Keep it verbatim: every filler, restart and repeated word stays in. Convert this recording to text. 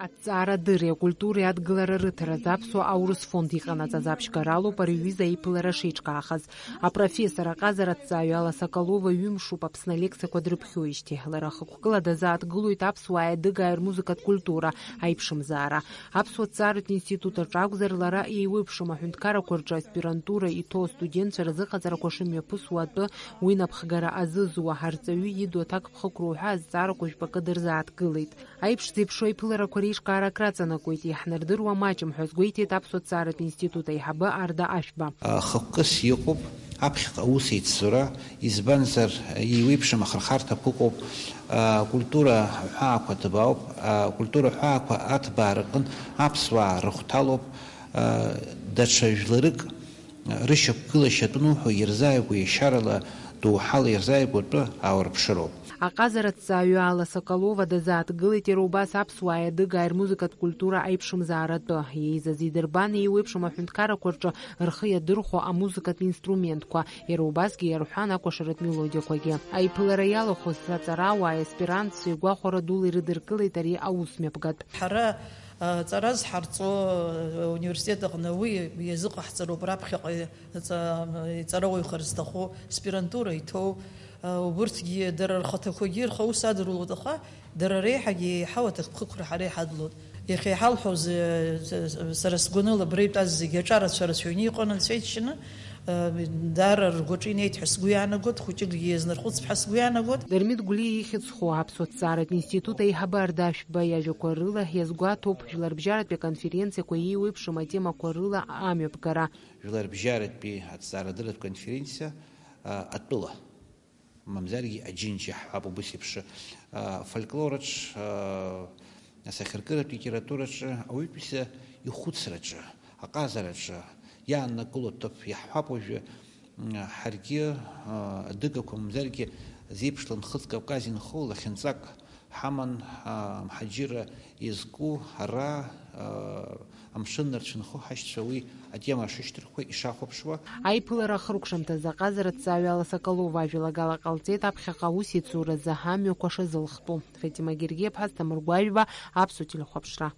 Аҭҵаарадырреи акультуреи адгылара рыҭаразы аԥсуа аурыс фонд иҟанаҵаз аԥшьгаралоуп ари аҩыза аиԥылара шеиҿкаахаз. Апрофессор, аҟазара аҭҵааҩы Алла Соколова ҩымшуп Аԥсны алеқциақәа дрыԥхьоижьҭеи. Лара хықәкыла дазааҭгылоит аԥсуааи адыгааи рмузыкатә культура аиԥшымзаара. Аԥсуа ҭҵааратә институт аҿы акәзар, лара еиуеиԥшым аҳәынҭқаррақәа рҿы аспирантура иҭоу астудентцәа рзыҟаҵарақәа шымҩаԥысуа атәы уи напхгара азызуа, арҵаҩы иду аҭакԥхықәра уҳәа азҵаарақәа жәпакы дырзааҭгылеит. Аиԥш зеиԥшу аиԥыларақәа реиҿкаара акраҵанакуеит, иаҳнардыруа маҷым ҳәа азгәеиҭеит Аԥсуа ҭҵааратә институт аиҳабы Арда Ашәба. Хықәкыс иҟоуп аԥхьаҟа аус еицҵара, избанзар, еиуеиԥшым ахырхарҭақәа ыҟоуп, акультура ҳәаақәа ҭбаауп, акультура ҳәаақәа аҭбаара рҟын аԥсуаа рыхәҭалоуп, даҽа жәларык рышьақәгылашьа атәы ануҳәо, ирзааигәоу иашьарала, доуҳала ирзааигәоу атәы ааурԥшыроуп. Аҟазара аҭҵааҩы Алла Соколова дазааҭгылеит иара убас аԥсуааи адыгааи рмузыкатә культура аиԥшымзааратәы. Еизаз идырбан еиуеиԥшым аҳәынҭқаррақәа рҿы рхы иадырхәо амузыкатә инструментқәа, иара убасгьы иарҳәан акәашаратә мелодиақәагьы. Аиԥылара иалахәыз аҵарауааи аспирантцәеи гәахәара дула ирыдыркылеит ари аус мҩаԥгатә. Ҳара, а, ҵара зҳарҵо, а, университет аҟны уи иазыҟаҳҵароуп раԥхьаҟа ҵа-, иҵарауаҩхар зҭаху, аспирантура иҭоу, а, убырҭгьы дара рхаҭақәагьы рхы аус адырулоит, аха дара реиҳагьы еиҳау аҭакԥхықәра ҳара иҳадлоит. Иахьа иҳалҳәоз, э, с-, сара сгәаныла абра итәаз зегьы аҿарацәа рацәаҩны иҟан анцәа иџьшьаны, э, даара ргәаҿы инеит ҳәа сгәы иаанагоит, хәыҷыкгьы иазнархәыцп ҳәа сгәы иаанагоит. Дырмит Гәлиа ихьӡ зху Аԥсуа ҭҵааратә институт аиҳабы Арда Ашәба иажәақәа рыла иазгәаҭоуп жәларбжьаратә иконференциақәа еиуеиԥшым атемақәа рыла амҩаԥгара. Жәларбжьаратәи аҭҵаарадырратә конференциа, а, атәыла, мамзаргьы Аџьынџь иаҳҳәап, убыс еиԥш, а, афольклораҿ, а, асахьаркыратә литератураҿы, ауаҩытәыҩса ихәыцраҿы, аҟазараҿы иааннакыло аҭыԥ иаҳҳәап уажәы, м, ҳаргьы, а, адыгақәа, мамзаргьы зеиԥшла нхыҵ Кавказ инхо лахьынҵак ҳаман, а, амҳаџьырра иазку ара, а, амшын нарцәынхо ҳашьцәа уи атема шышьҭырхуа ишахәаԥшуа. Аиԥылара ахыркәшамҭазы аҟазара аҭҵааҩы Алла Соколова ажәалагала ҟалҵеит аԥхьаҟа аусеицуразы амҩақәа шазылхтәу. Фатима Гергиаԥҳа, Асҭамыр Гәажәба, Аԥсуа телехәаԥшра.